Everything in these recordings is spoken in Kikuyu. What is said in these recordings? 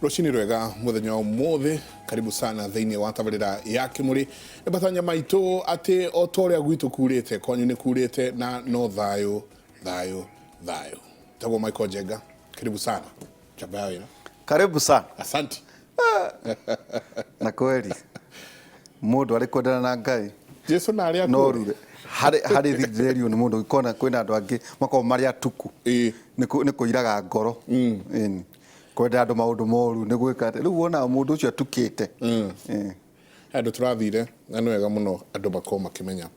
Rũcinĩ rwega mũthenya wa ũmũthĩ, karibu sana thĩinĩ wa tabarĩra ya Kĩmũrĩ. Nĩ matanya maitũ atĩ o ta ũrĩa gwitũ kurĩte, kwanyu nĩ kurĩte na no thayũ, thayũ, thayũ. Tagwo Michael Njenga, karibu sana. Chamba ya wĩra. Karibu sana. Asante. Na kweli mũndũ arĩ kwendana na Ngai Jesu na arĩa no akuũ. rure harĩ harĩ thirĩrio nĩ mũndũ kona kwĩna andũ angĩ makoragwo marĩ atuku Ĩĩ. nĩ kũiraga ngoro Ĩni. Kwenda andũ maũndũ moru nĩ gwĩka atĩ rĩu wonaga mũndũ ũcio atukĩte. He andũ tũrathire na nĩ wega mũno andũ makorwo makĩmenya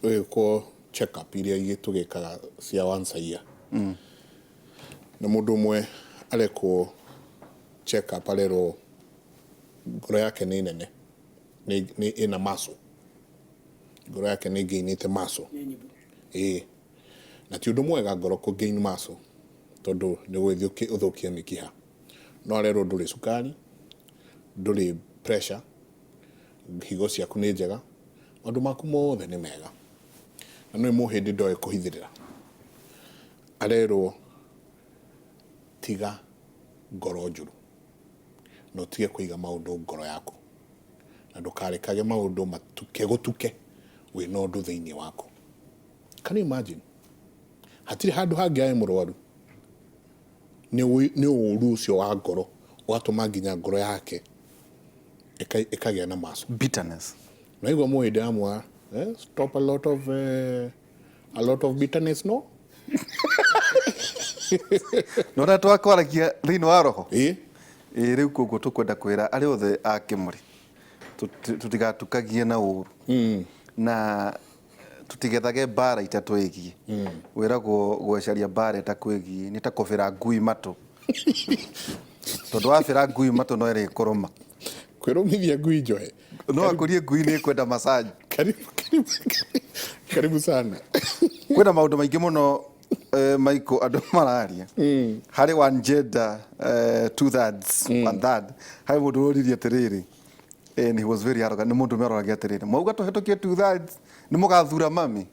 gwĩkwo check up iria igĩ tũgĩkaga cia once a year. Na mũndũ ũmwe arekwo check up arerwo ngoro yake nĩ nene, nĩ ĩna muscle, ngoro yake nĩ ĩgainĩte muscle. Ĩĩ. Na ti ũndũ mwega ngoro kũ gain muscle tondũ nĩ ũgũgĩthiĩ ũthũkie mĩkiha. No arerwo ndũrĩ cukari, ndũrĩ pressure, higo ciaku nĩ njega, maũndũ maku mothe nĩ mega. Na nĩ mũhĩndĩ ndoĩ kũhithĩrĩra. Arerwo tiga ngoro njũru na ũtige kũiga maũndũ ngoro yaku na ndũkarekage maũndũ matuke gũtuke wĩna ũndũ thĩinĩ waku. Can you imagine? Hatirĩ handũ hangĩ arĩ mũrwaru nĩ ũru ũcio wa ngoro ũgatũma nginya ngoro yake ĩkagĩa na muscle. Bitterness. Naigua mũhĩndĩ amwa stop a lot of bitterness, no. Na ũrĩa twakwaragia thĩinĩ wa roho. Ĩĩ. Ĩĩ, rĩu koguo tũkwenda kwĩra arĩa othe a Kĩmũrĩ tũtigatukagie na ũru na tutigethage mbara itatwĩgiĩ. Wĩragwo gũcaria mbara ĩtakwĩgiĩ nĩ ta kũbĩra ngui matũ, tondũ wabĩra ngui matũ no ĩrĩkũrũma. Kwĩrũmithia ngui njohe. No akũrie ngui nĩ ĩkwenda massage. Karibu, karibu, karibu sana. Kwĩna maũndũ maingĩ mũno, Michael, andũ mararia harĩ one gender, two thirds, one third. Harĩ mũndũ ũroririe atĩrĩrĩ, and he was very arrogant, nĩ mũndũ ũmwe aroragia atĩrĩrĩ, mwauga tũhetũkie two thirds nĩ mũgathura mami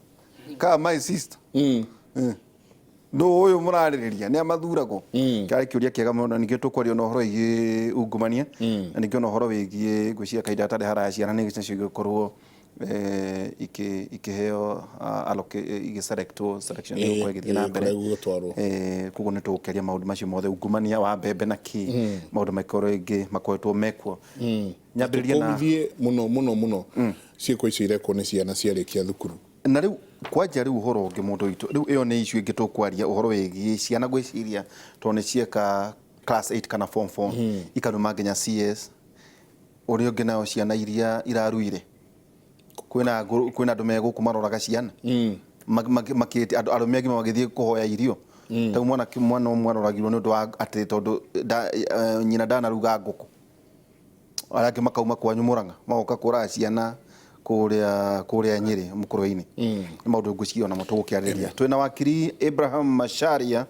kaa my sister? Nũ ũyũ mũrarĩrĩria nĩ amathuragwo? Kĩarĩ kĩũria kĩega mũno. Ningĩ tũkwaria na ũhoro wĩgiĩ ungumania, na ningĩ ona ũhoro wĩgiĩ ngwĩciria kahinda gatarĩ haraya ciana nĩ nacio igũkorwo ikĩheo igĩselectwo, selection ĩgũkorwo ĩgĩthiĩ na mbere. Kũrĩa gũgũtwarwo. Koguo nĩ tũgũkĩaria maũndũ macio mothe, ungumania wa mbembe na kĩ maũndũ makorwo ĩngĩ makoretwo mekuo. Nyambĩrĩrie na Tũkũmithie mũno mũno mũno ciĩko icio irekwo nĩ ciana ciarĩkia thukuru. Na rĩu kwanja rĩu ũhoro ũngĩ, mũndũ witũ, rĩu ĩyo nĩ issue ĩngĩ tũkwaria ũhoro wĩgiĩ ciana gwĩciria tondũ nĩ cieka class 8 kana form 4 ikanuma nginya CS. Ũrĩa ũngĩ nayo ciana iria iraruire, kwĩna andũ me gũkũ maroraga ciana. Makĩte andũ arũme agima magĩthiĩ kũhoya irio. Rĩu mwana ũmwe aroragirwo nĩ ũndũ wa atĩ tondũ nyina ndanaruga ngũkũ. Arĩa angĩ makauma kwanyu Mũrang'a magoka kũraga ciana kũrĩa Nyĩrĩ mũkũrwe-inĩ. Nĩ maũndũ ngwĩciria onamo tũgũkĩarĩrĩria. Twĩna wakiri Abraham Macharia,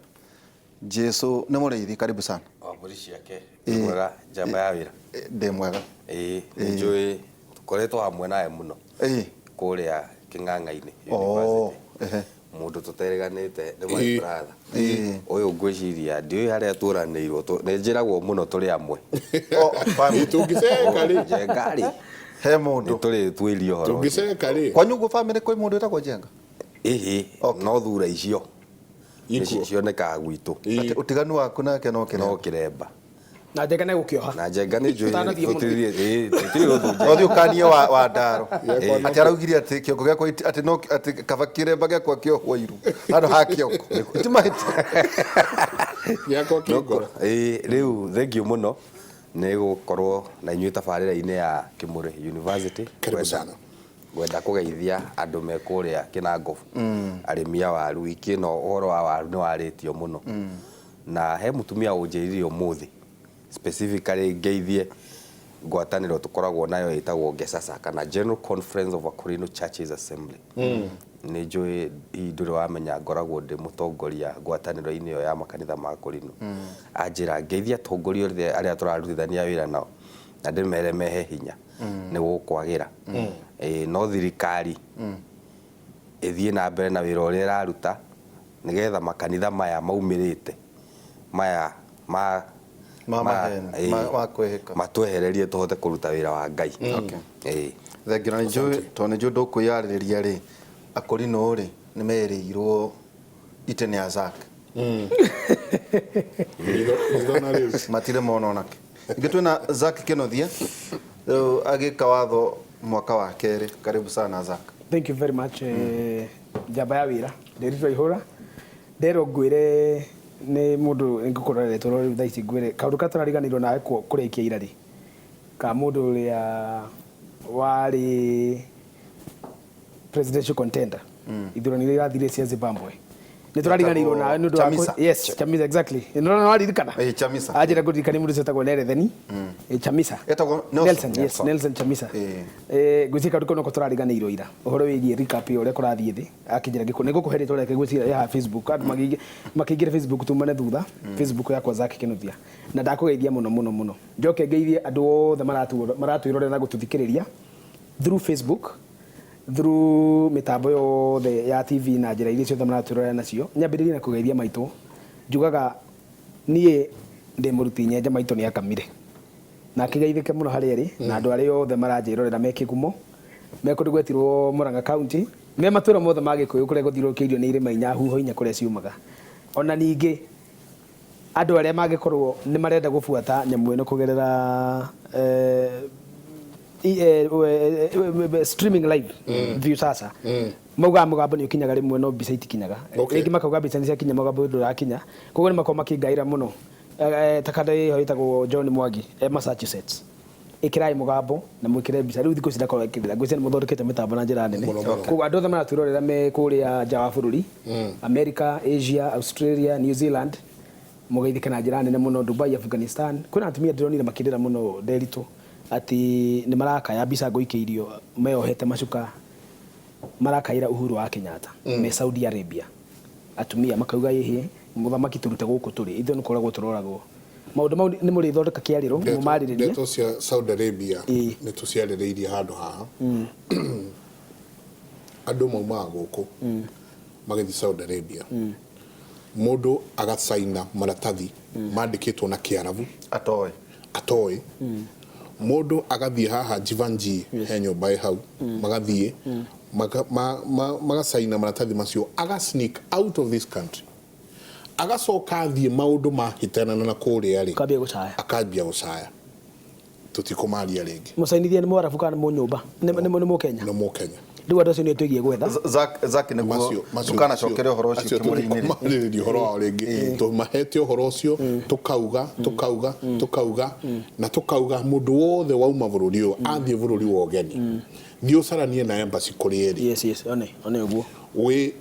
Jesu nĩ mũrĩithi, karibu sana. Wa mbũri ciake. Wĩ mwega, njamba ya wĩra? Ndĩ mwega. Ĩĩ, nĩ njũĩ tũkoretwo hamwe nawe mũno kũrĩa Kĩng'ang'a-inĩ University. Mũndũ tũterĩganĩte nĩ my brother. Ũyũ ngwĩciria ndiũĩ harĩa tuoranĩirwo, nĩ njĩragwo mũno tũrĩ amwe. Tũngĩceka rĩ. Njenga rĩ. He mũndũ. Nĩ tũrĩ tuĩrie ũhoro ũcio. Tũngĩceka rĩ. Kwanyu ũguo family kwĩ mũndũ wĩtagwo Njenga? Ĩhĩ, no thura icio cionekaga gwitũ. Atĩ ũtiganu waku nake no kĩremba? No kĩremba. Na Njenga nĩ gũkĩoha. Na Njenga nĩ njũĩ. Ũtanathiĩ mũno. Tũtirĩ ũthũ Njenga. No thiĩ ũkanie wa Ndaro. Atĩ araugire atĩ kĩongo gĩakwa atĩ no atĩ kaba kĩremba gĩakwa kĩohwo iru handũ ha kĩongo. Ti mahĩtia. Gĩakwa kĩ ngoro. Ĩĩ, rĩu thengiũ mũno nĩ gũkorwo na inyuĩ tabarĩra-inĩ ya Kĩmũrĩ University. Karibu sana. Ngwenda kũgeithia andũ me kũrĩa Kĩnangobu, arĩmi a waru. Wiki ĩno ũhoro wa waru nĩ warĩtio mũno. Na he mũtumia ũnjĩrire ũmũthĩ specifically ngeithie ngwatanĩro tũkoragwo nayo ĩtagwo Ngesasa kana General Conference of Akorino Churches Assembly. Nĩ njũĩ hihi ndũrĩ wamenya ngoragwo ndĩ mũtongoria ngwatanĩro-inĩ ĩyo ya makanitha ma Akorino. Anjĩra ngeithie atongoria othe arĩa tũrarutithania wĩra nao na ndĩmere mehe hinya nĩ gũkwagĩra. Ĩĩ, no thirikari ĩthiĩ na mbere na wĩra ũrĩa ĩraruta nĩgetha makanitha maya maumĩrĩte. Maya ma Ma maheni, ma kwĩhĩka. Matwehererie tũhote kũruta wĩra wa Ngai. Okay. Ĩĩ. Thengiũ na nĩnjũĩ tondũ nĩnjũĩ ndũkwĩyarĩrĩria rĩ, akũrinũ rĩ nĩ merĩirwo ite nĩ Azak. Ritho na rĩu. Matirĩ mona onake. Ingĩ twĩna Zack Kĩnuthia rĩu agĩka watho mwaka wa kerĩ. Karibu sana, Zack. Thank you very much, njamba ya wĩra ndĩritwa ihũra nderwo ngwĩre nĩ mũndũ ngũkũroretwo rĩu thaa ici ngwĩre kaũndũ karĩa tũrariganĩirwo nawe kũrĩkia ira rĩ ka mũndũ ũrĩa warĩ presidential contender ithurano iria irathire cia Zimbabwe nĩ tũrariganĩirwo nawe nĩ ũndũ wa Chamisa. Yes, Chamisa, exactly. Nĩ waririkana? Ĩĩ, Chamisa. Anjĩra ngũririkania mũndũ ũcio wetagwo Neretheni Chamisa. Etagwo Nelson. Nelson, yes, Nelson Chamisa. Ngwĩciria kaũndũ kau noko tũrariganĩirwo ira ũhoro wĩgiĩ recap ya ũrĩa kũrathiĩ thĩ akĩnjĩra ngĩkũ nĩ ngũkũhe rĩtwa rĩake ngwĩciria ya Facebook andũ makĩingĩra Facebook tumane thutha Facebook yakwa Zack Kĩnuthia na ndakũgeithia mũno mũno mũno njoke ngeithie andũ othe maratwĩrorera na gũtũthikĩrĩria through Facebook, through mĩtambo yothe ya TV na njĩra iria ciothe maratwĩrorera nacio. Nyambĩrĩrie na kũgeithia maitũ njugaga niĩ ndĩ mũruti nyenje maitũ nĩ akamire na akĩgeithĩke mũno harĩa arĩ na andũ arĩa othe maranjĩrorera me Kĩgumo me kũndũ gwetirwo Murang'a County me matũra mothe ma Gĩkũyũ kũrĩa gũthiũrũrũkĩirio nĩ irĩma inya huho inya kũrĩa ciumaga. Ona ningĩ andũ arĩa mangĩkorwo nĩ marenda gũbuata nyamũ ĩno kũgerera streaming live Viusasa maugaga mũgambo nĩ ũkinyaga rĩmwe no mbica itikinyaga. Rĩngĩ makauga mbica nĩ ciakinya mũgambo ndũrakinya koguo nĩ makorwo makĩngaĩra mũno ta kanda ĩho ĩtagwo John Mwangi Massachusetts ĩkĩrai mũgambo na mwĩkĩre mbica rĩu thikũ ici ndakorwo ĩkĩrĩra ngwĩciria nĩ mũthondekete mĩtambo na njĩra nene. Mũno, mũno. Koguo andũ othe maratwĩrorera me kũrĩa nja wa bũrũri, America, Asia, Australia, New Zealand, mũgeithĩke na njĩra nene mũno, Dubai, Afghanistan kwĩna atumia ndĩronire makĩrĩra mũno Nderitu atĩ nĩ marakaya mbica ngũikĩirio meyohete macuka marakaĩra Uhuru wa Kenyatta me Saudi Arabia atumia makauga ĩhĩ mũthamaki tũrute gũkũ tũrĩ ithuĩ nĩ kũragwo tũroragwo maũndũ mau nĩ mũrĩthondeka kĩarĩro mũmarĩrĩrie. Ndeto cia Saudi Arabia Ĩĩ. nĩ tũciarĩrĩirie handũ haha. Andũ maumaga gũkũ magĩthiĩ Saudi Arabia mũndũ agacaina maratathi mandĩkĩtwo na Kĩarabu atoĩ atoĩ mũndũ agathiĩ haha Jivanjee he nyũmba ĩ hau magathiĩ magacaina maratathi macio aga sneak out of this country agacoka athiĩ maũndũ mahĩtanana na kũrĩa rĩ Akambia gũcaya. Akambia gũcaya tũtikũmaria rĩngĩ. Mũcainithia nĩ Mwarabu kana nĩ mũnyũmba nĩ Mũkenya? Nĩ Mũkenya. Rĩu andũ acio nĩ twĩgiĩ gwetha. Zack nĩguo ndũkanacokere ũhoro ũcio Acio kĩmũrĩ-inĩ rĩ. Tũtikũmarĩrĩria ũhoro wao rĩngĩ tũmahete ũhoro ũcio tũkauga tũkauga tũkauga na tũkauga mũndũ wothe wauma bũrũri ũyũ athiĩ bũrũri wa ũgeni thiĩ ũcaranie na embassy kũrĩa ĩrĩ. Yes, one ũguo. Wĩ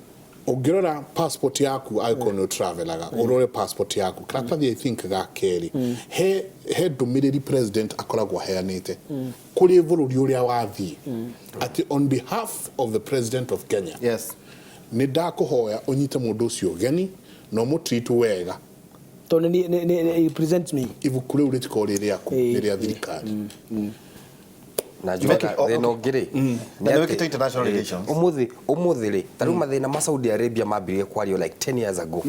ũngĩrora passport yaku angĩkorwo nĩ ũtravelaga ũrore passport yaku karatathi I think ga kerĩ he ndũmĩrĩri president akoragwo aheanĩte kũrĩ bũrũri ũrĩa wathiĩ atĩ on behalf of the president of Kenya nĩ ndakũhoya ũnyite mũndũ ũcio ũgeni na ũmũtreat wega tondũ nĩ present me. Ibuku rĩu rĩtikoragwo rĩ rĩaku nĩ rĩa thirikari. Na njugaga thĩna ũngĩ rĩ Na nĩ wĩkĩte international relations. Ũmũthĩ rĩ ta rĩu mathĩna ma Saudi Arabia mambirie kwario like 10 years ago.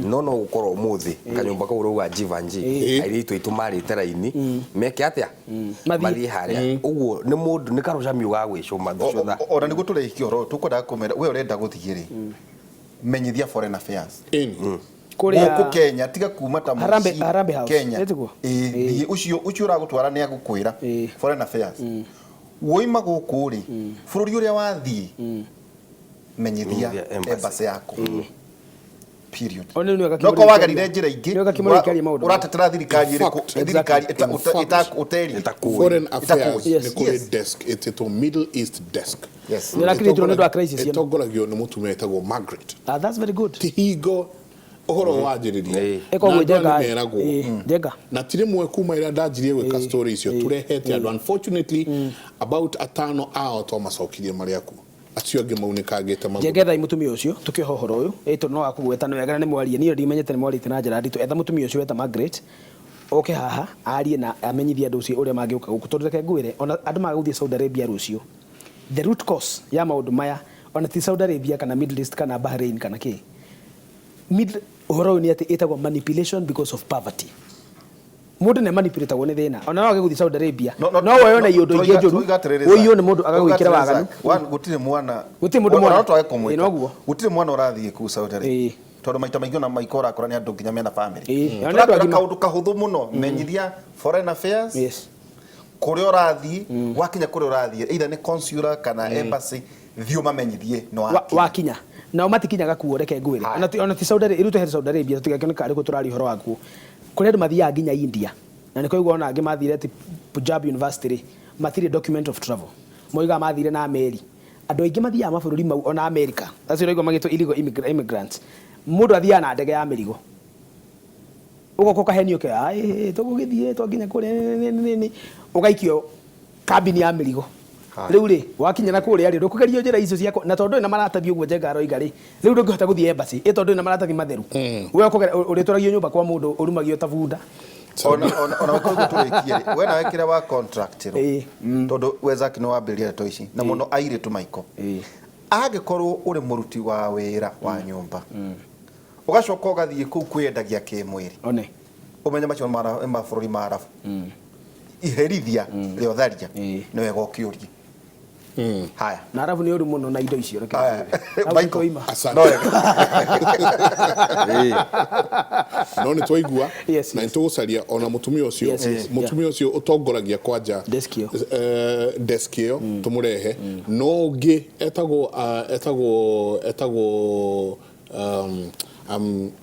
No gũkorwo ũmũthĩ kanyũmba kau ũrauga Jivanjee airĩtu aitũ marĩte raini meke atĩa Mathiĩ. Mathiĩ harĩa ũguo nĩ mũndũ nĩ karũcamio ga gwĩcũma thutha. Ona nĩguo tũrĩkia ũhoro ũyũ tũkwendaga kũmera we ũrenda gũthiĩ rĩ menyithia foreign affairs Ĩni. Kũrĩa gũkũ Kenya tiga kuma ta Harambee mũciĩ Harambee House. Kenya. Ĩtiguo? Ĩĩ, thiĩ ũcio ũragũtwara nĩ agũkwĩra foreign affairs woima gũkũ rĩ bũrũri ũrĩa wathiĩ menyithia Menyithia embassy. Embassy yaku period. One nĩ wega no ko kĩmũrĩ wagerire njĩra ingĩ Nĩ wega kĩmũrĩ ikaria maũndũ. Ũratetera thirikari In ĩrĩkũ fact, thirikari in fact, ũterie Ĩtakũĩ. Foreign affairs Yes. nĩ kũrĩ desk ĩtĩtwo Middle East desk. Yes. Nĩ ũrakirĩtwo nĩ ũndũ wa crisis ĩno. Ĩtongoragio nĩ mũtumia wĩtagwo Margaret. Ah, that's very good. Ti hingo ũhoro wanjĩrĩria Ĩkoragwo na andũ aya Njenga. nĩ meragwo. Njenga. Na ti rĩmwe kuma ĩrĩa ndanjirie gwĩka story icio tũrehete andũ unfortunately about atano ao twamacokirie marĩ akuo acio angĩ maunĩkangĩte magũrũ. Njengethai mũtumia ũcio tũkĩoha ũhoro ũyũ ĩ tondũ no akũgweta nĩ wega na nĩ mwarie niĩ ndimenyete nĩ mwarĩte na njĩra nditũ etha mũtumia ũcio weta Margaret oke haha arie na amenyithie andũ ũcio ũrĩa mangĩũka gũkũ tondũ reke ngwĩre ona andũ magũthiĩ Saudi Arabia rũciũ the root cause ya maũndũ maya ona ti Saudi Arabia kana Middle East kana Bahrain kana kĩ. Ũhoro ũyũ nĩ atĩ ĩtagwo manipulation because of poverty. Mũndũ nĩ manipulatagwo nĩ thĩna. Ona no age gũthiĩ Saudi Arabia. No woe na iũndũ ingĩ njũru. Ũiywo nĩ mũndũ agagwĩkĩra waganu. Gũtirĩ mwana. Gũtirĩ mũndũ mwana. Ona no twage kũmwĩta. Ĩĩ, noguo. Gũtirĩ mwana ũrathiĩ kũu Saudi Arabia. Ĩĩ. Tondũ maita maingĩ ona maiko ũrakora nĩ andũ nginya mena family. Ĩĩ, ona nĩ andũ Tũrakwĩra agima. kaũndũ kahũthũ mũno menyithia foreign affairs. Yes. Kũrĩa ũrathiĩ, wakinya kũrĩa ũrathiĩ, either nĩ consular kana embassy, thiĩ ũmamenyithie nĩ wakinya. Wakinya. Nao matikinyaga kuo, reke ngwĩre. Ona ti Saudi Arabia, rĩu twehere Saudi Arabia tũtigakĩone karĩ kũ tũraria ũhoro wakuo. Kũrĩ andũ mathiaga nginya India. Na nĩ kũigua ona angĩ mathire atĩ Punjab University rĩ, matirĩ document of travel. Moigaga mathire na meri. Andũ aingĩ mathiaga mabũrũri mau ona America. Acio ũraigua magĩtwo illegal immigrants. Mũndũ athiaga na ndege ya mĩrigo. Ũgoka ũkahenio ke, ai, tũgũgĩthiĩ twakinya kũrĩa, nĩ, nĩ, nĩ, nĩ. Ũgaikio kambini ya mĩrigo. Rĩu rĩ, wakinya na kũrĩa rĩ, ndũkũgerio njĩra icio ciakwa, na tondũ ndũrĩ na maratathi ũguo Njenga aroiga rĩ, rĩu ndũngĩhota gũthiĩ embassy, ĩ tondũ ndũrĩ na maratathi matheru. We ũrĩtwaragio nyũmba kwa mũndũ ũrumagio ta bunda. Ona ũkorwo tũrĩkie rĩ, we nawe kĩrĩa wa contract rĩ, tondũ we Zack nĩ wambĩrĩria ndeto ici, na mũno airĩtu maiko. Angĩkorwo ũrĩ mũruti wa wĩra wa nyũmba, ũgacoka ũgathiĩ kũu kwĩyendagia kĩmwĩrĩ. One. Ũmenye macio nĩ mabũrũri ma Arabu. Iherithia rĩa ũtharia nĩ wega ũkĩũrie. Haya. Na Arabu nĩ ũru mũno na indo icio, reke Haya. tũthiĩ. Hau Michael. nĩtwaima. Asante. No wega. No nĩ twaigua. Yes, Na yes. nĩ tũgũcaria ona mũtumia ũcio. Yes, yes, Mũtumia ũcio ũtongoragia kwanja Desk ĩyo. Desk ĩyo tũmũrehe. No ũngĩ etagwo,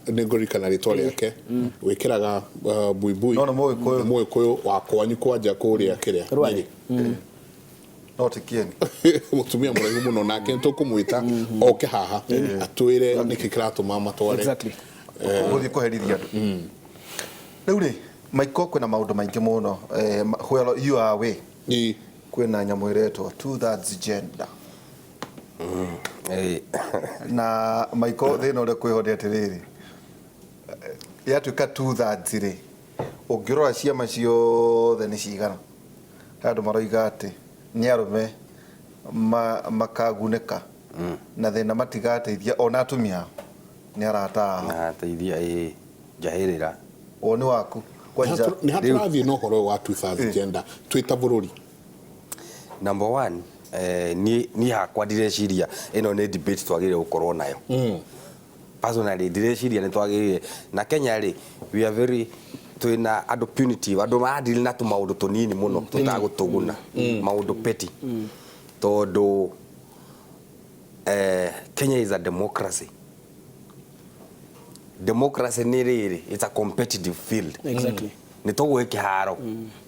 nĩ ngũririkana rĩtwa rĩake. Wĩkĩraga, buibui. No nĩ Mũgĩkũyũ. Nĩ Mũgĩkũyũ wa kwanyu kwanja kũrĩa kĩrĩa. Rware. Nyĩrĩ. No ti kĩeni. Mũtumia mũraihu mũno nake nĩ tũkũmwĩta oke haha atwĩre nĩkĩ kĩratũma matware. Exactly. Gũthiĩ kũherithia andũ. Rĩu rĩ, Michael, kwĩna maũndũ maingĩ mũno. Where you are away. Kwĩna nyamũ ĩretwo two thirds gender. Na Michael, thĩna ũrĩa kwĩho nĩ atĩrĩrĩ, yatuĩka two thirds rĩ, ũngĩrora ciama ciothe nĩ cigana. He andũ maroiga atĩ nĩ arũme makagunĩka. Na thĩna matigateithia ona atumia ao nĩ arata ao. Ateithia, ĩĩ, njahĩrĩra. Woni waku kwanja. Nĩ hatũrathiĩ na ũhoro wa two thirds gender twĩ ta bũrũri? Number one, niĩ hakwa ndireciria ĩno nĩ debate twagĩrĩire gũkorwo nayo. Personally ndireciria nĩ twagĩrĩire. Na Kenya rĩ, we are very, twĩna andũ punitive, andũ maradili na tũmaũndũ tũnini mũno tũtagũtũguna, maũndũ petty. Tondũ, Kenya is a democracy. Democracy nĩ rĩrĩ, it's a competitive field. Exactly. Nĩ tũgũĩ kĩharo,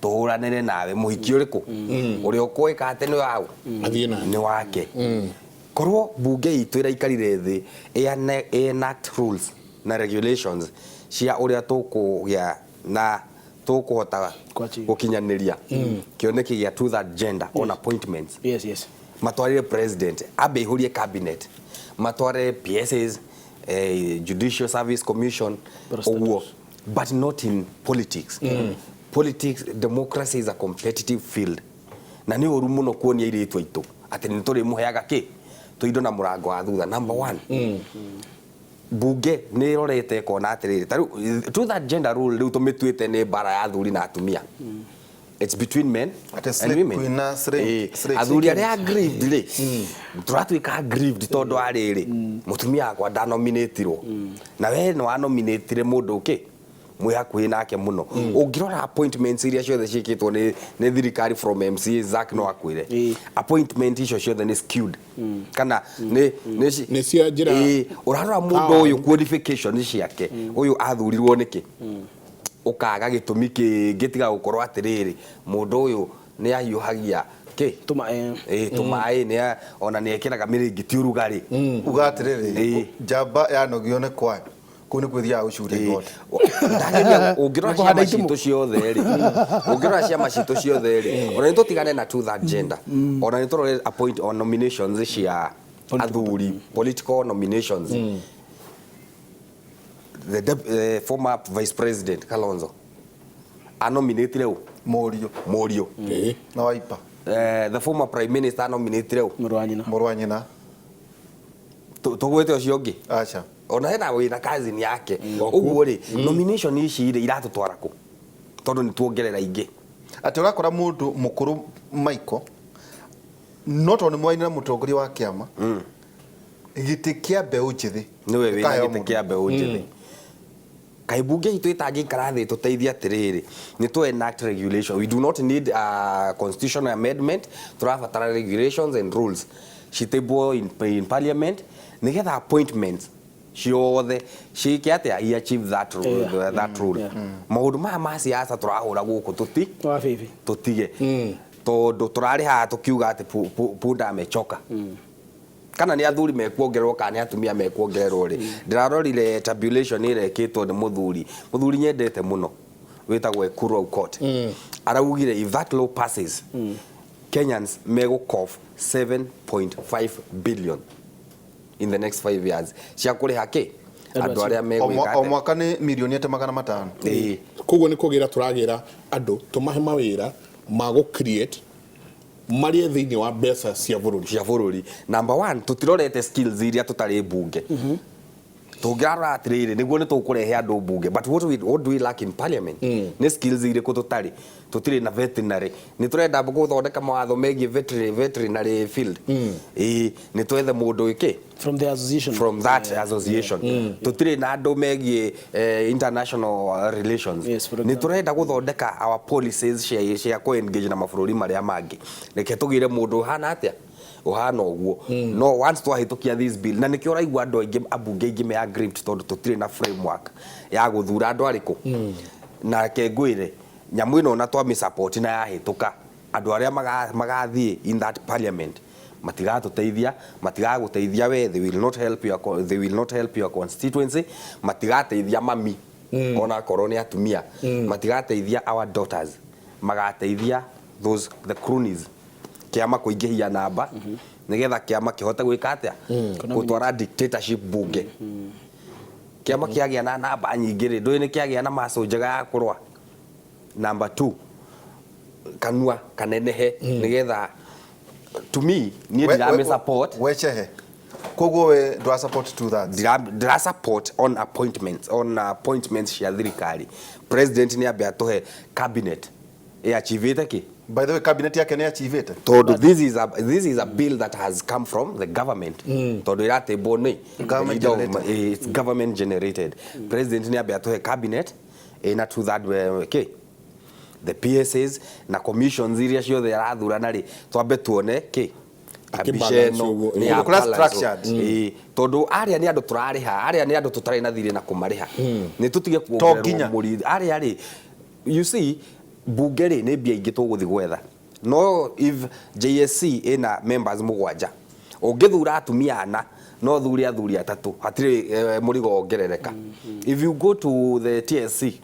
tũhũranĩre nawe, mũhiki ũrĩkũ? Ũrĩa ũkũĩka atĩ nĩ waũ? Athiĩ nake. Nĩ wake. Korwo bunge itũ ĩraikarire thĩ, enact rules na regulations cia ũrĩa tũkũgĩa na tũkũhota Kwachi. gũkinyanĩria kĩoneki gĩa two third gender on appointments. Yes, yes. Matwarire president, ambe ihũrie cabinet, matware P S As, Judicial Service Commission, Parastatals. ũguo. But not in politics. Politics, democracy is a competitive field. Na nĩ ũru mũno kuonia airĩtu aitũ atĩ nĩ tũrĩmũheaga kĩ? Tũindo na mũrango wa thutha. Number one. Bunge nĩ ĩrorete ĩkona atĩrĩrĩ, ta rĩu, two third gender rule rĩu tũmĩtuĩte nĩ mbara ya athuri na atumia. It's between men Ate and slay women. queen na slay Athuri king. arĩa aggrieved rĩ, tũratuĩka aggrieved tondũ wa rĩrĩ, mũtumia wakwa ndanominatirwo. Na we nĩ wanominatire mũndũ ũkĩ? Mwĩ hakuhĩ nake mũno. Ũngĩrora appointments iria ciothe ciĩkĩtwo nĩ thirikari from MCA, Zack no akwĩre. Appointment icio ciothe nĩ skewed. Kana nĩ Nĩ cia njĩra ũrarora mũndũ Power. ũyũ qualification ciake, ũyũ athurirwo nĩkĩ? Ũkaga gĩtũmi kĩngĩ tiga gũkorwo atĩrĩrĩ, mũndũ ũyũ nĩ ahiũhagia kĩ? Tũma, Tũmaĩ, ona nĩ ekĩraga mĩrĩngĩti ũrugarĩ. Uga atĩrĩrĩ, njamba yanogio nĩ kwayo. Kũu nĩ kwĩthiaga gũcuria igoti. Ndageria, ũngĩrora Nĩ kũhanda ciama itimũ. citũ ciothe rĩ, ũngĩrora ciama citũ ciothe rĩ, ona nĩ tũtigane na two third gender. Ona nĩ tũrore appoint on nominations cia athuri, political nominations. The former vice president Kalonzo anominatire ũ? Mũriũ. Mũriũ. Na Wiper. The former prime minister anominatire ũ? Mũrũ wa nyina. Mũrũ wa nyina. Tũgwĩte ũcio ũngĩ? Aca. Ona hena wĩna cousin yake ũguo rĩ, nomination ici rĩ iratũtwara kũ? Tondũ nĩ tuongerera ingĩ. Atĩ ũrakora mũndũ mũkũrũ Michael, no tondũ nĩ mwainĩra mũtongoria wa kĩama, gĩtĩ kĩa mbeũ njĩthĩ nĩwe wĩna gĩkaheo gĩtĩ mũndũ. Kĩa mbeũ njĩthĩ. Kaĩ mbunge itũ ĩtangĩikara thĩ tũteithie atĩrĩrĩ, nĩ tũ enact regulation? We do not need a constitutional amendment. Tũrabatara regulations and rules citable in parliament nĩgetha appointments ciothe ciĩke atĩa? I achieve that rule, that rule. Maũndũ maya ma siasa tũrahũra gũkũ tũti Wa bibi. Tũtige, tondũ tũrarĩ haha tũkiuga atĩ punda amechoka. Kana nĩ athuri mekuongererwo kana nĩ atumia mekuongererwo rĩ, ndĩrarorire tabulation ĩrĩa ĩkĩtwo nĩ mũthuri nyendete mũno wĩtagwo Ekuru Aukot. Araugire if that law passes, Kenyans megũcough 7.5 billion in the next 5 years cia kũrĩha kĩ andũ arĩa O megwĩka o atĩa. Mwaka nĩ mirioni ate 500. Ĩĩ. Koguo nĩ kũgĩra tũragĩra andũ, tũmahe mawĩra ma gũ create marĩe thĩinĩ wa mbeca cia bũrũri. Cia bũrũri. Number one, tũtirorete skills iria tũtarĩ mbunge. Tũngĩrarora atĩrĩrĩ, nĩguo nĩ tũkũrehe andũ mbunge, but what do we lack in parliament? Nĩ skills irĩkũ tũtarĩ? Tũtirĩ na veterinary. Nĩ tũrenda gũthondeka mawatho megiĩ veterinary field. Ĩĩ, nĩ twethe mũndũ ĩkĩ From the association. From that association. Tũtirĩ na andũ megiĩ international relations. Yes, for Nĩ example. tũrenda gũthondeka our policies cia kũ engage na mabũrũri marĩa mangĩ. Reke tũgĩre mũndũ ũhana atĩa, ũhana ũguo. No once twahĩtũkia this bill, na nĩkĩo ũraigua andũ aingĩ, ambunge aingĩ me aggrieved, tondũ tũtirĩ na framework ya gũthura andũ arĩkũ. Na reke ngwĩre, nyamũ ĩno ona twamĩ support na yahĩtũka, andũ arĩa magathiĩ in that parliament matigatũteithia, matigagũteithia we. They will not help your constituency. Matigateithia mami, ona akorwo nĩ atumia, matigateithia our daughters. Magateithia those the cronies, kĩama kũingĩhia namba nĩgetha kĩama kĩhote gwĩka atĩa? Gũtwara dictatorship bunge. Kĩama kĩagĩa na namba nyingĩ rĩ, ndũĩ nĩ kĩagĩa na maco njega ya kũrũa. Number two, kanua kanenehe nĩgetha, to me, niĩ ndiramĩ support. Wechehe koguo we ndwa support two thirds? Ndira support on appointments cia thirikari. President nĩ ambe atũhe cabinet ĩachivĩte kĩ. By the way, cabinet yake nĩ achivĩte. Tondũ this is a bill that has come from the government, tondũ ĩratĩmbwo nĩ Government the leader of generated. It's government generated. President nĩ ambe atũhe cabinet ĩna two third kĩ, the PSAs na commissions iria ciothe arathurana rĩ, twambe tuone kĩ Akĩbalance mbica ĩno ũguo, nĩ ya Kũndũ kũrĩa balance. structured. Ĩĩ, tondũ arĩa nĩ andũ tũrarĩha, arĩa nĩ andũ tũtarĩ na thirĩ na kũmarĩha, nĩ tũtige To kuongererwo nginya. mũrithi arĩa rĩ. You see, bunge rĩ, nĩ mbia ingĩ tũgũthiĩ gwetha. No if JSC ĩna members mũgwanja, ũngĩthura atumia ana, no thure athuri atatũ, hatirĩ mũrigo wongerereka. If you go to the TSC,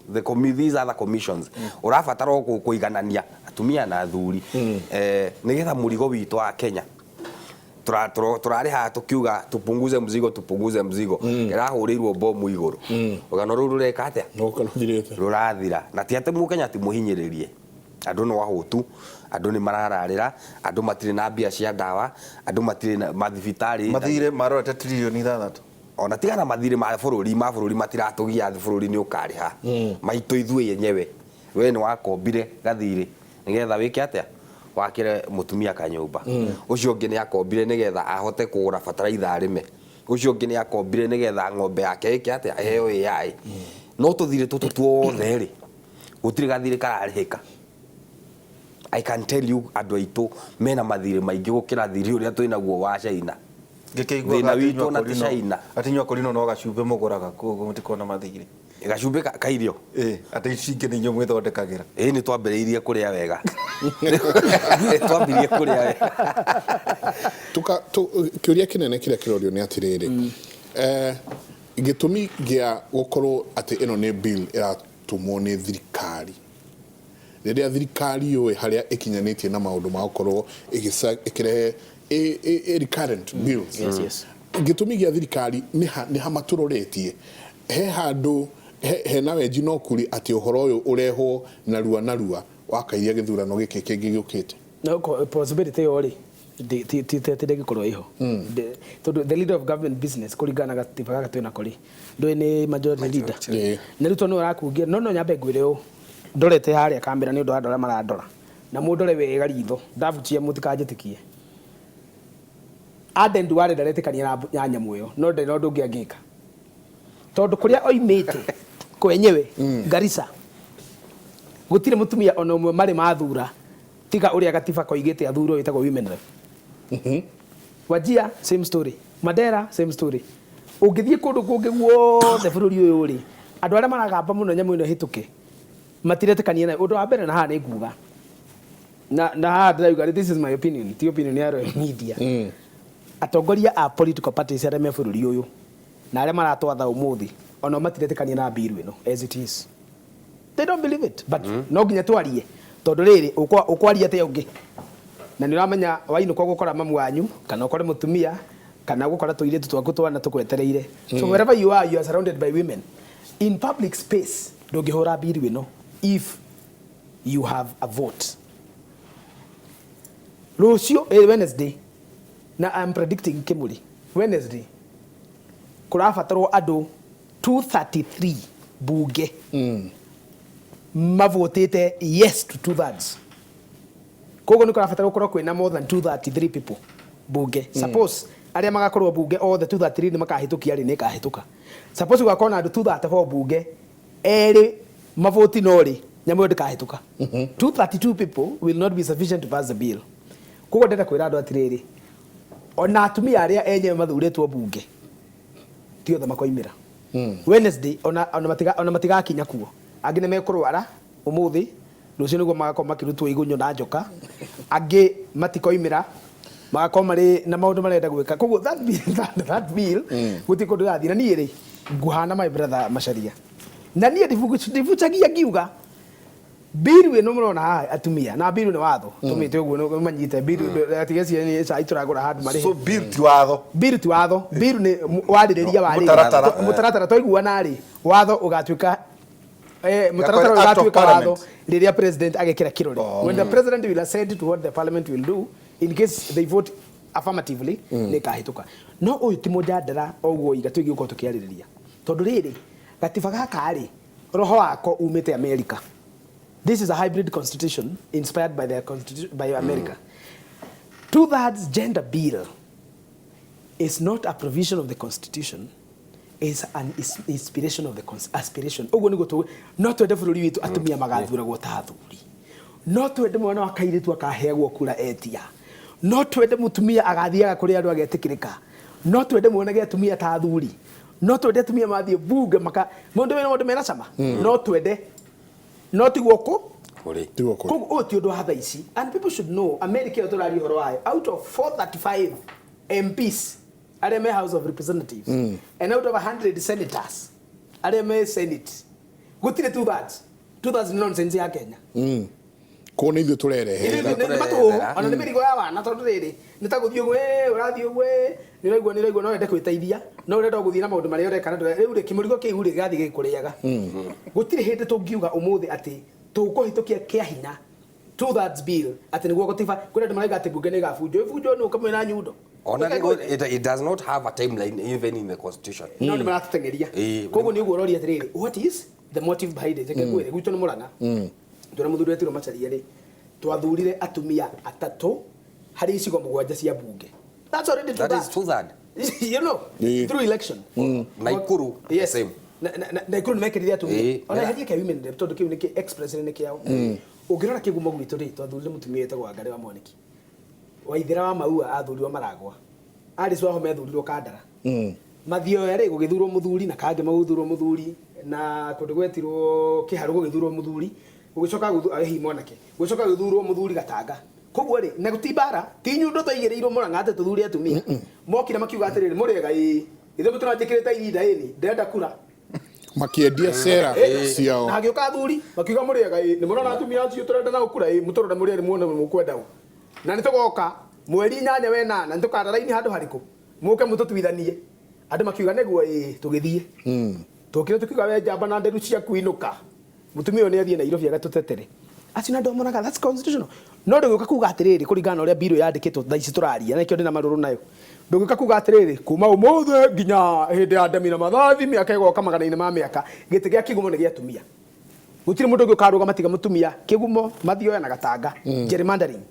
these other commissions, ũrabatara o kũiganania atumia na athuri, nĩgetha mũrigo witũ wa Kenya. Tũrarĩ haha tũkiuga tupunguze mzigo, tupunguze mzigo. Ĩrahũrĩirwo bomu igũrũ, rũgano rũu rũreka atĩa? Noka rũthirĩte. Rũrathira. Na ti atĩ mũkenya ti mũhinyĩrĩrie. Andũ nĩ wahũtu, andũ nĩ marararĩra, andũ matirĩ na mbia cia ndawa, andũ matirĩ na mathibitarĩ. Mathirĩ marorete 6 tririoni. Ona tigana mathirĩ ma bũrũri matiratũgia. Bũrũri nĩ ũkarĩha maitũ ithuĩ yenyewe. We nĩ wakombire gathirĩ nĩgetha wĩke atĩa? Wakĩre mũtumia kanyũmba. Ũcio ũngĩ nĩ akombire nĩgetha ahote kũgũra bataraitha arĩme. Ũcio ũngĩ nĩ akombire nĩgetha ng'ombe yake ĩke atĩa? Ĩheo AI. No tũthirĩ tũtũ tuothe rĩ, gũtirĩ gathirĩ kararĩhĩka. I can tell you, andũ aitũ mena mathirĩ maingĩ gũkĩra thirĩ ũrĩa twĩnaguo wa China. Ngĩkĩiguaga Thĩna atĩ witũ inyuĩ ona ti Akorino- China. atĩ inyuĩ Akorino no gacumbĩ mũgũraga, koguo mũtikoragwo na mathirĩ. Gacumbĩ ka irio. Ĩ, atĩ ici ingĩ nĩ inyuĩ mwĩthondekagĩra. Ĩ, nĩ twambĩrĩirie kũrĩa wega, nĩ twambirie kũrĩa wega. Kĩũria kĩnene kĩrĩa kĩrorio nĩ atĩrĩrĩ, gĩtũmi gĩa gũkorwo atĩ ĩno nĩ bill ĩratũmwo nĩ thirikari, rĩrĩa thirikari yũĩ harĩa ĩkinyanĩtie na maũndũ ma gũkorwo ĩkĩrehe recurrent bills. Gĩtũmi gĩa thirikari nĩ ha matũroretie he handũ hena wenji no kuri atĩ ũhoro ũyũ ũrehwo narua narua wakairia gĩthurano gĩkĩ kĩngĩ gĩũkĩte. No possibility ĩyo rĩ, Ti ndĩngĩkorwo ĩho. Tondũ the leader of government business kũringana na gatiba gaka twĩnako rĩ, ndũĩ nĩ majority leader. Na rĩu tondũ nĩwe ũrakungia, no nyambe ngwĩre ũũ, ndorete harĩa kamera nĩ ũndũ wa andũ arĩa marandora, na mũndore wega ritho, ndabucia mũtikanjĩtĩkie. Aden Duale ndaretĩkania na nyamũ ĩyo, no ndarĩ na ũndũ ũngĩ angĩka, tondũ kũrĩa oimĩte kwenyewe Garissa gũtirĩ mũtumia ona ũmwe marĩ mathura tiga ũrĩa gatiba koigĩte athurwo wĩtagwo women rep. Wajir same story, Mandera same story. Ũngĩthiĩ kũndũ kũngĩ guothe bũrũri ũyũ rĩ, andũ arĩa maragamba mũno nyamũ ĩno ĩhĩtũke matiretĩkania nayo. Ũndũ wa mbere, na haha nĩ nguga na haha ndĩrauga, this is my opinion, ti opinion ya Royal Media, atongoria a political parties arĩa me bũrũri ũyũ na arĩa maratwatha ũmũthĩ onao matiretĩkania na bill ĩno as it is. They don't believe it, but no nginya twarie, tondũ rĩrĩ ũkwaria atĩa ũngĩ? Na nĩ ũramenya wainũka ũgũkora mamu wanyu kana ũkore mũtumia kana ũgũkora tũirĩtu twaku twana tũkwetereire. So wherever you are, you are surrounded by women in public space. Ndũngĩhũra bill ĩno if you have a vote. Rũciũ, Wednesday, na I'm predicting Kimuri, Wednesday kũrabatarwo andũ 233 bunge mavotĩte yes to two thirds. Koguo nĩ kũrabatara gũkorwo kwĩna more than 233 people bunge. Suppose arĩa magakorwo bunge othe 233 nĩ makahĩtũkia rĩ, nĩ ĩkahĩtũka. Suppose gũgakorwo na andũ 234 bunge, erĩ mavoti no rĩ, nyamũ ĩyo ndĩkahĩtũka. 232 people will not be sufficient to pass the bill. Koguo ndĩrenda kwĩra andũ atĩrĩrĩ, ona atumia arĩa enyewe mathurĩtwo bunge ti othe makoimĩra Wednesday, ona matigakinya kuo. Angĩ nĩ mekũrwara ũmũthĩ, rũciũ nĩguo magakorwo makĩrutwo igunyũ na njoka. Angĩ matikoimĩra, magakorwo marĩ na maũndũ marenda gwĩka. Koguo that bill gũtirĩ kũndũ ĩrathiĩ. Na niĩ rĩ, nguhana my brother Macharia, na niĩ ndibucagia ngiuga bill ĩno mũrona haha atumia na bill nĩ watho tũmĩte ũguo nĩ manyite bill atigecia nĩ cai tũragũra handũ marĩhe. So bill ti watho? Bill ti watho. Bill nĩ warĩrĩria warĩrĩria. Mũtaratara. Mũtaratara twaiguana rĩ, watho ũgatuĩka mũtaratara Act of ũgatuĩka watho Parliament. Rĩrĩa president agekĩra kĩrore, when the president will assent to what the parliament will do, in case they vote affirmatively, nĩ ĩkahĩtũka. No ũyũ ti mũjadara o ũguo iga twĩgiĩ gũkorwo tũkĩarĩrĩria, tondũ rĩrĩ gatiba gaka rĩ, roho wako umĩte America. This is a hybrid constitution inspired by the constitution by America. Two thirds gender bill is not a provision of the constitution, is an inspiration of the aspiration. Ũguo nĩguo no twende bũrũri witũ atumia magathuragwo ta athuri, no twende mwana wa kairĩtu akaheagwo kura etia, no twende mũtumia agathiaga kũrĩ andũ agetĩkĩrĩka, no twende muonage atumia ta athuri, no twende atumia mathiĩ bunge maka maũndũ mena maũndũ mena cama, no twende, no tiguo kũ Kũrĩ. Tiguo kũrĩ. Koguo ũyũ ti ũndũ wa thaa ici, and people should know America ĩyo tũraria ũhoro wayo, out of 435 MPs arĩa me House of Representatives and out of 100 senators arĩa me Senate, gũtirĩ two thirds. Two thirds nĩ nonsense ya Kenya. Koguo nĩ ithuĩ tũrerehe. Nĩ matũhũhũ, ona nĩ mĩrigo ya wana, tondũ rĩrĩ nĩ ta gũthiĩ ũguo, ũrathiĩ ũguo, nĩ ũraigua no wende gwĩteithia, no ũrenda o gũthiĩ na maũndũ marĩa ũreka na rĩu rĩ, kĩmũrigo kĩu rĩ gĩgathiĩ gĩkũrĩaga. Gũtirĩ hĩndĩ tũngiuga ũmũthĩ atĩ tũkũhĩtũkia kĩa hinya two thirds bill atĩ nĩguo gũtiba kũrĩ andũ marauga atĩ bunge nĩ ĩgabunjwo, ĩbunjwo nĩ ũkamwe na nyundo. Ona it does not have a timeline even in the constitution. No nĩ maratũteng'eria. Koguo nĩ ũguo ũroria atĩrĩrĩ, what is the motive behind it? Reke ngwĩre, gwitũ nĩ Mũrang'a, twĩna mũthuri wetirwo Macharia rĩ, twathurire atumia atatũ harĩ icigo mũgwanja cia bunge. That's already two That is thirds. two third. Through election. Naikuru, the same. Naikuru nĩ mekĩrire atumia. Ona eherie kĩa women rep, tondũ kĩu nĩ kĩ express nĩ kĩao. Ũngĩrora kĩgumo gwitũ rĩ, twathurire mũtumia wĩtagwo Wangari wa Mwaniki. Waithera wa Maua athurirwo Maragwa. Alice Wahome athurirwo Kandara. Mathioya rĩ, gũgĩthurwo mũthuri, na Kangema gũgĩthurwo mũthuri, na kũndũ gwetirwo Kĩharũ gũgĩthurwo mũthuri, gũgĩcoka hihi mwanake, gũgĩcoka gũgĩthurwo mũthuri Gatanga. Koguo rĩ, na ti mbara, ti nyundo twaigĩrĩirwo Mũrang'a atĩ tũthure atumia. Mokire makiuga atĩrĩrĩ, mũrĩega? Ĩĩ, ithuĩ mũtũranjĩkĩrĩte ihinda ĩni, ndĩrenda kura. Makĩendia cera ciao. Na hagĩũka athuri makiuga, mũrĩega? Ĩĩ, nĩ mũrona atumia acio tũrenda nao kura? Ĩĩ, mũtũrore mũrĩ erĩ muone mũkwenda ũ, na nĩ tũgoka mweri 8 wenana, nĩ tũkara raini handũ harĩkũ, mũke mũtũtuithanie. Andũ makiuga nĩguo, ĩĩ, tũgĩthiĩ tũkire, tũkiuga we njamba na nderu ciaku inũka. Mũtumia ũyũ nĩ athiĩ Nairobi agatũtetere. Acio nĩ andũ a Murang'a, that's constitutional. No ndũgĩũka kuga atĩrĩrĩ, kũringana na ũrĩa bill yandĩkĩtwo thaa ici tũraria, na nĩkĩo ndĩna marũrũ nayo, ndũgĩũka kuga atĩrĩrĩ, kuma ũmũthĩ nginya hĩndĩ ya Ndemi na Mathathi, mĩaka ĩgoka magana-inĩ ma mĩaka, gĩtĩ gĩa Kĩgumo nĩ gĩa atumia. Gũtirĩ mũndũ ũngĩ ũkarũgama tiga mũtumia. Kĩgumo, Mathioya na Gatanga, gerrymandering.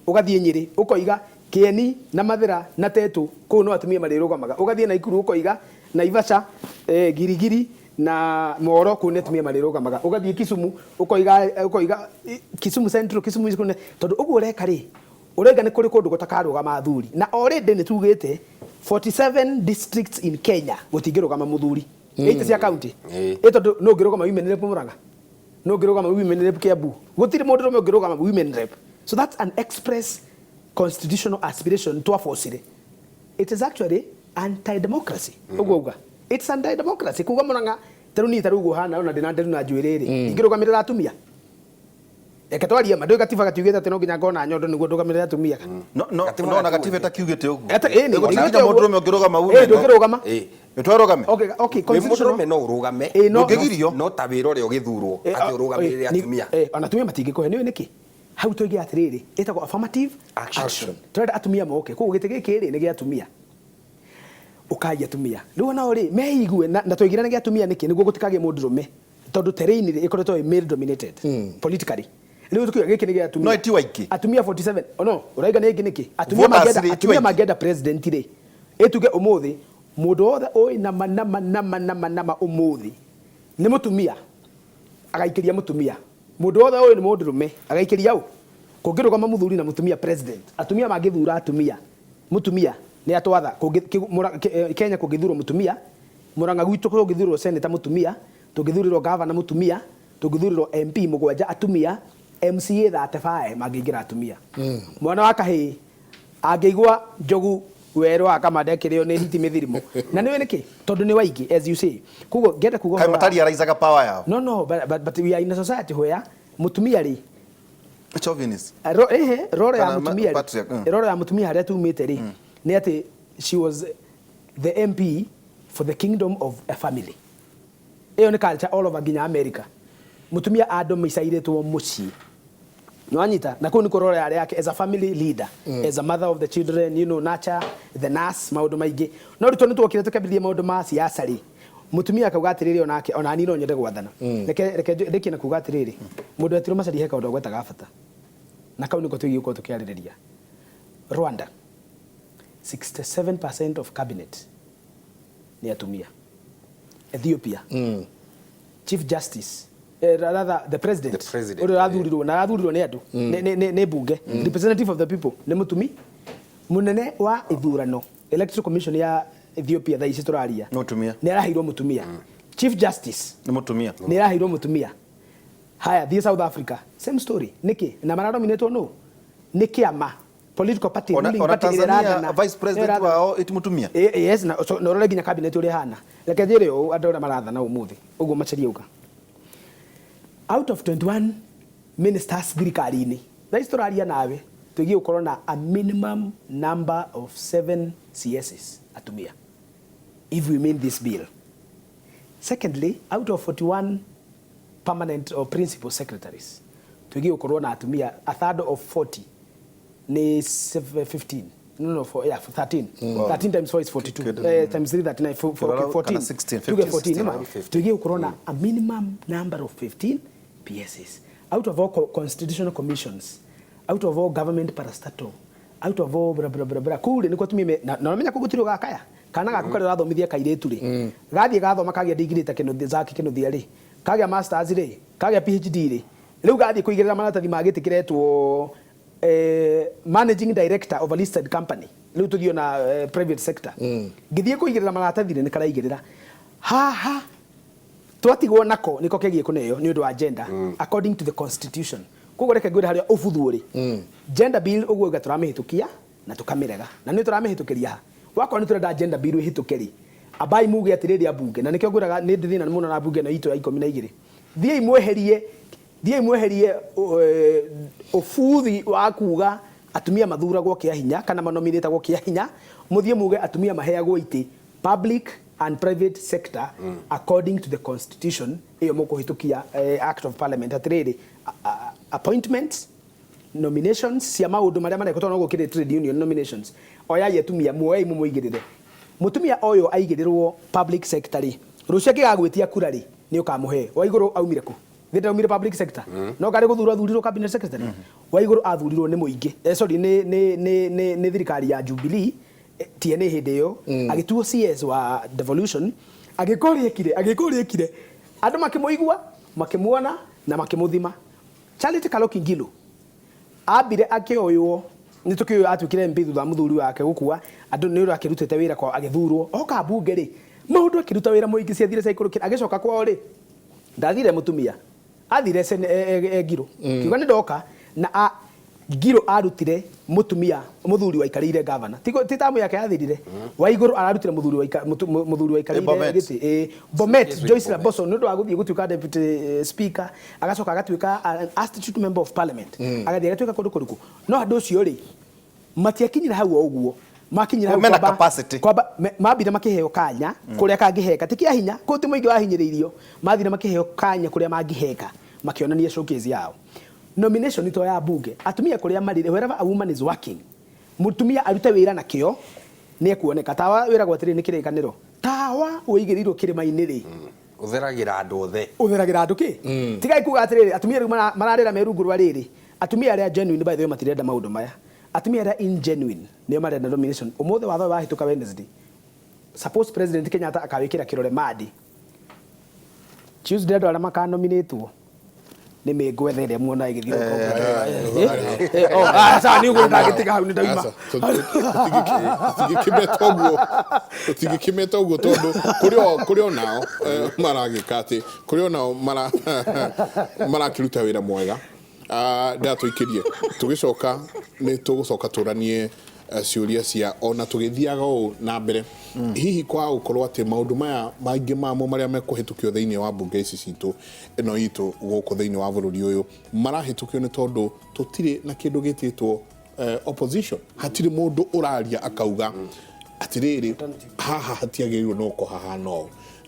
Ũgathiĩ Nyĩrĩ ũkoiga Kĩeni na Mathĩra na Tetũ, kũu no atumia marĩrũgamaga. Ũgathiĩ Naikuru ũkoiga Naivasha, Girigiri na Moro, kũu nĩ atumia marĩrũgamaga. Ũgathiĩ Kisumu ũkoiga Kisumu Central, Kisumu East, tondũ ũguo ũreka rĩ, ũrauga nĩ kũrĩ kũndũ gũtakarũgama athuri. Na already nĩ tugĩte 47 districts in Kenya gũtingĩrũgama mũthuri. 8 cia county. Ĩ tondũ nũ ũngĩrũgama women rep Murang'a? Nũ ũngĩrũgama women rep Kiambu? Gũtirĩ mũndũ ũrũme ũngĩrũgama women rep. So that's an express constitutional aspiration twabocire. It is actually anti-democracy. Ũguo uga. It's anti-democracy. Kuga Murang'a tarĩu niĩ tarĩu ũguo hana ona ndĩna nderu na njuĩrĩ rĩ, ingĩrũgamĩrĩra atumia. Reke twarie ma, ndũĩ gatiba gatiugĩte atĩ no nginya ngona nyondo nĩguo ndũgamĩrĩre atumia. No no no na gatiba ĩtakiugĩte ũguo. Ĩĩ nĩ Gũtirĩ nginya mũndũ ũrũme ũngĩrũgama women. Ndũngĩrũgama. Nĩtwarũgame. Okay, Wĩ constitutional. mũndũrũme no ũrũgame. Ĩĩ, no- Ndũngĩgirio. No ta wĩra ũrĩa ũgĩthurwo atĩ ũrũgamĩrĩre atumia. Ona atumia matingĩkũhe, nĩũĩ nĩkĩ? Hau tũige atĩrĩrĩ, ĩtagwo affirmative action. Tũrenda atumia moke. Koguo gĩtĩ gĩkĩ rĩ nĩ gĩa atumia. Ũkai atumia. Rĩu onao rĩ meigue na tũigire nĩ gĩa atumia nĩkĩ? Nĩguo gũtikagĩe mũndũrũme. Tondũ terrain rĩ ĩkoretwo ĩ male dominated politically. Rĩu tũkiuga gĩkĩ nĩ gĩa atumia. No ti waingĩ. Atumia 47. Oh no, ũraiga nĩ aingĩ nĩkĩ? Atumia Voters mangĩenda rĩ, ti atumia waingĩ. mangĩenda president rĩ, ĩtuge ũmũthĩ mũndũ wothe ũĩ nama nama nama nama nama ũmũthĩ nĩ mũtumia agaikĩria mũtumia. Mũndũ wothe ũyũ nĩ mũndũrũme agaikĩria ũ? Kũngĩrũgama mũthuri na mũtumia president, atumia mangĩthura atumia, mũtumia nĩ atwatha. Kenya kũngĩthurwo mũtumia, Murang'a gwitũ kũngĩthurwo senator mũtumia, tũngĩthurĩrwo governor mũtumia, tũngĩthurĩrwo MP mũgwanja atumia, MCA 35 mangĩingĩra atumia. Mwana wa kahĩĩ angĩigua njogu werũ wa kamande akĩrĩo nĩ hiti mĩthirimo. Na nĩũĩ nĩkĩ? Tondũ nĩ waingĩ, as you say. Koguo ngĩenda kuga Kaĩ ũhoro wa matariaraicaga power yao. No, but we are in a society where mũtumia rĩ, Chauvinist. Ehe, role ya Kana mũtumia rĩ, patriarch, role ya mũtumia harĩa tumĩte rĩ, nĩ atĩ she was the MP for the kingdom of a family. Ĩyo nĩ culture all over nginya America. Mũtumia andomicairĩtwo mũciĩ. Nĩwanyita? Na kũu nĩkuo role yarĩ yake as a family leader, as a mother of the children, you know, nurture, the nurse, maũndũ maingĩ. No rĩu tondũ nĩtuokire tũkĩambĩrĩria maũndũ ma siasa rĩ, mũtumia akauga atĩrĩrĩ onake, ona niĩ no nyende gwathana. Reke ndĩkie na kuga atĩrĩrĩ, mũndũ etirwo Macharia he kaũndũ agwetaga bata. Na kau nĩko tũgiĩ gũkorwo tũkĩarĩrĩria. Rwanda, 67% of cabinet nĩ atumia. Ethiopia, Chief Justice, rather the president, The president, ũrĩa ũrathurirwo, na arathurirwo nĩ andũ, nĩ bunge, representative of the people, nĩ mũtumi mũnene wa ithurano, Electoral Commission ya Ethiopia thaa ici tũraria. Nĩ mũtumia. Nĩ araheirwo mũtumia. Chief Justice Nĩ mũtumia. nĩ araheirwo mũtumia. Haya, thiĩ South Africa, same story. Nĩkĩ? Na maradominatwo nũ? Nĩ kĩama, political party, ruling Ona party ĩrĩa Tanzania ĩrathana. vice president Ĩrathana. wao ĩti mũtumia. Yes, na so, na ũrore nginya cabinet ũrĩa ĩhana. Reke njĩre ũũ andũ arĩa marathana ũmũthĩ, ũguo Macharia auga. Out of 21 ministers thirikari-inĩ, thaa ici tũraria nawe, tũgiĩ gũkorwo na a minimum number of 7 CSs atumia, if we mean this bill. Secondly, out of 41 permanent or principal secretaries, tũgiĩ gũkorwo na atumia, a third of 40 ni 15. No, four, yeah, 13. 13 times 4 is 42. Times 3, 39, 4, 4, okay, 14. Kana 16, Tuge 15, 14, 16, nima? Tuge gũkorwo na a minimum number of 15 PSs. Out of all constitutional commissions, out of all government parastatal, out of all bra bra bra bra. Kũu rĩ nĩkuo atumia na ũramenya kũu gũtirĩ ũgakaya. Kana gaku karĩa ũrathomithia kairĩtu rĩ. Gathiĩ gathoma kagĩa degree ta Kĩnuthia, Zaki Kĩnuthia rĩ. Kagĩa masters rĩ, kagĩa PhD rĩ. Rĩu gathiĩ kũigĩrĩra maratathi ma gĩtĩ kĩretwo managing director of a listed company. Rĩu tũthiĩ na private sector. Ngĩthiĩ kũigĩrĩra maratathi rĩ, nĩ karaigĩrĩra. Haha twatigwo nako nĩko kegiĩ kũneo nĩ ũndũ wa gender according to the constitution. Koguo reke ngwĩre harĩa ũbuthu ũrĩ. Gender bill ũguo uga tũramĩhĩtũkia na tũkamĩrega. Na nĩ tũramĩhĩtũkĩria ha? Wakorwo nĩ tũrenda gender bill ĩhĩtũke rĩ, ambai muge atĩrĩrĩ ambunge, na nĩkĩo ngwĩraga nĩ ndĩ thĩna mũno na mbunge ĩno itũ ya 12. Thiĩi mweherie, thiĩi mweherie ũbuthi wa kuga atumia mathuragwo kĩa hinya kana manominĩtagwo kĩa hinya, mũthiĩ muge atumia maheagwo itĩ public and private sector according to the constitution ĩyo mũkũhĩtũkia, act of parliament atĩrĩrĩ, Appointments, nominations cia maũndũ marĩa marekwo, tondũ no gũkĩrĩ trade union nominations, oyai atumia, muoei mũmũigĩrĩre. Mũtumia ũyũ aigĩrĩrwo public sector rĩ, rũciũ angĩgagwĩtia kura rĩ, nĩ ũkamũhe. Waigũrũ aumire kũ? Thĩ ndaumire public sector? No karĩ gũthurwo athurirwo cabinet secretary. Waigũrũ athurirwo nĩ mũingĩ, sorry, nĩ thirikari ya Jubilee, TNA hĩndĩ ĩyo, agĩtuo CS wa devolution. Agĩka ũrĩa ekire, agĩka ũrĩa ekire, andũ makĩmũigua, makĩmuona na makĩmũthima. Charity Kaloki Ngilu ambire akĩoywo, nĩ tũkĩũĩ atuĩkire MP thutha wa mũthuri wake gũkua, andũ nĩ ũrĩa akĩrutĩte wĩra kwao. Agĩthurwo oka mbunge rĩ, maũndũ akĩruta wĩra mũingĩ, ciathire ciaikũrũkĩra. Agĩcoka kwao rĩ, ndathire mũtumia, athire Ngirũ kiuga nĩ ndoka na Ngirũ arutire mũtumia, mũthuri waikarĩire gavana. Ti tamu yake yathirire. Waigũrũ ararutire mũthuri mũthuri waikarĩire Bomet. gĩtĩ, Bomet. Yes, Joyce Bomet. Laboso, nĩ ũndũ wa gũthiĩ gũtuĩka deputy speaker, agacoka agatuĩka an astute member of parliament, agathiĩ agatuĩka kũndũ kũrĩkũ. No andũ ũcio rĩ, matiakinyire hau o ũguo, makinyire hau Mena capacity. Kwamba mambire makĩheo kanya kũrĩa kangĩheka, ti kĩa hinya kũu, ti mũingĩ wahinyĩrĩirio, mathire makĩheo kanya kũrĩa mangĩheka, makĩonania showcase yao. Nomination to ya bunge, atumia kũrĩa marĩ, wherever a woman is working, mũtumia arute wĩra na kĩo, nĩ ekuoneka. Tawa wĩragwo atĩrĩ, nĩ kĩrĩkanĩro, tawa ũigĩrĩirwo kĩrĩma-inĩ rĩ, Ũtheragĩra andũ othe. Ũtheragĩra andũ kĩ. Tigai kuga atĩrĩrĩ, atumia rĩu mararĩra me rungu rwa rĩrĩ. Atumia arĩa genuine, by the way, matirenda maũndũ maya. Atumia arĩa ingenuine nĩo marenda nomination. Ũmũthĩ watho ũyũ wahĩtũka Wednesday, suppose President Kenyatta akawĩkĩra kĩrore Monday, Tuesday andũ arĩa makanominĩtwo nĩ mĩngwetha ĩrĩa muona ĩgĩthiũrũrũka. Oh, aca, nĩ ũguo ndagĩtiga hau, nĩ ndauma. Aca, tũtingĩkĩmeta ũguo, tũtingĩkĩmeta ũguo, tondũ kũrĩ o nao maragĩka atĩ kũrĩ o nao marakĩruta wĩra mwega. Ah, ndatũikĩrie tũgĩcoka, nĩ tũgũcoka tũranie ciũria cia ona tũgĩthiaga ũũ na mbere, hihi kwa gũkorwo atĩ maũndũ maya maingĩ mamo marĩa mekũhĩtũkio thĩinĩ wa mbunge ici citũ ĩno itũ gũkũ thĩinĩ wa bũrũri ũyũ marahĩtũkio nĩ tondũ tũtirĩ na kĩndũ gĩtĩtwo opposition. Hatirĩ mũndũ ũraria akauga atĩrĩrĩ, haha hatiagĩrĩirwo no gũkorwo hahana ũũ.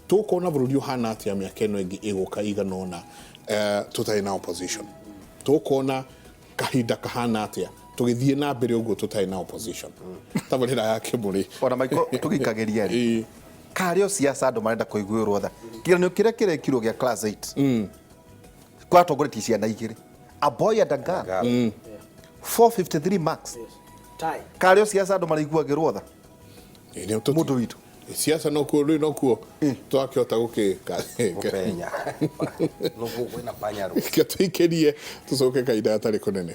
Tũkuona bũrũri ũhana atĩa mĩaka ĩno ĩngĩ ĩgũka igana ũna tũtarĩ na opposition? Tũkuona kahinda kahana atĩa tũgĩthiĩ na mbere ũguo tũtarĩ na opposition? Tabarĩra ya Kĩmũrĩ. Ona maiko tũgĩikagĩria rĩ, karĩ o siasa andũ marenda kũiguĩrwo tha. Kĩgeranio kĩrĩa kĩrekirwo gĩa class 8 kwatongoretie ciana igĩrĩ, a boy and a girl, 453 marks. Tie. Karĩ o siasa andũ maraiguagĩrwo tha. Ĩ, Mũndũ witũ. Siasa nokuo rĩu, nokuo twakĩhota gũkĩka. Gũpenya. Nũguo kwĩna panyarũ. Tũikĩrie, tũcoke kahinda gatarĩ kũnene.